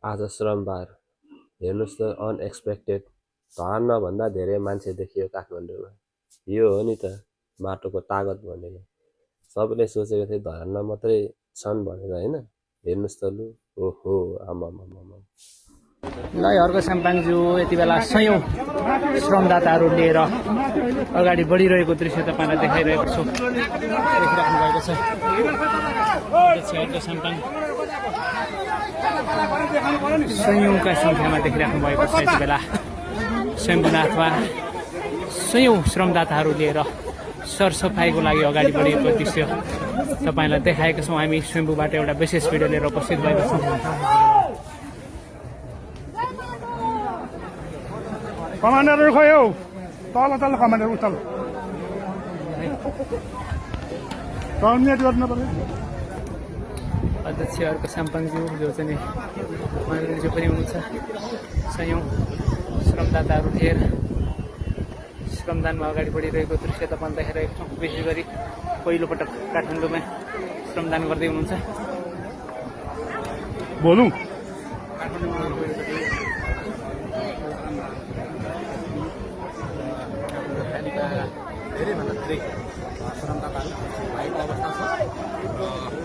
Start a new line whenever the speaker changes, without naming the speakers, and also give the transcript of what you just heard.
आज श्रमबार हेर्नुहोस् त अनएक्सपेक्टेड धन्नभन्दा धेरै मान्छे देखियो काठमाडौँमा। यो हो नि त माटोको तागत भनेको। सबैले सोचेको थिए धन्न मात्रै छन् भनेर होइन, हेर्नुहोस् त लु। ओहो आमामामा
ल अर्को साम्पाङज्यू यति बेला सयौं श्रमदाताहरू लिएर अगाडि बढिरहेको दृश्य तपाईँलाई देखाइरहेको छु। देखिराख्नु भएको छ अर्को साम्पाङ सयौंका संख्यामा देखिराख्नु भएको छ। यति बेला शम्भुनाथमा सयौं श्रमदाताहरू लिएर सरसफाइको लागि अगाडि बढेको दृश्य तपाईँलाई देखाएका छौँ। हामी स्वयम्भूबाट एउटा विशेष भिडियो लिएर उपस्थित भएका छौँ।
कमान्डरहरू खै हौ, तल तल कमान्डर उतल टर्मिनेट गर्नु पर्यो।
अध्यक्ष अर्को साम्पाङज्यू जो चाहिँ महावीरज्यू पनि हुनुहुन्छ। सयौं श्रमदाताहरू लिएर श्रमदानमा अगाडि बढिरहेको दृश्य तपाईँले देखाइरहेको छौँ। विशेष गरी पहिलोपटक काठमाडौँमा श्रमदान गर्दै हुनुहुन्छ।
बोलौँ
धेरैभन्दा धेरै श्रमदाताहरू भएको अवस्था छ।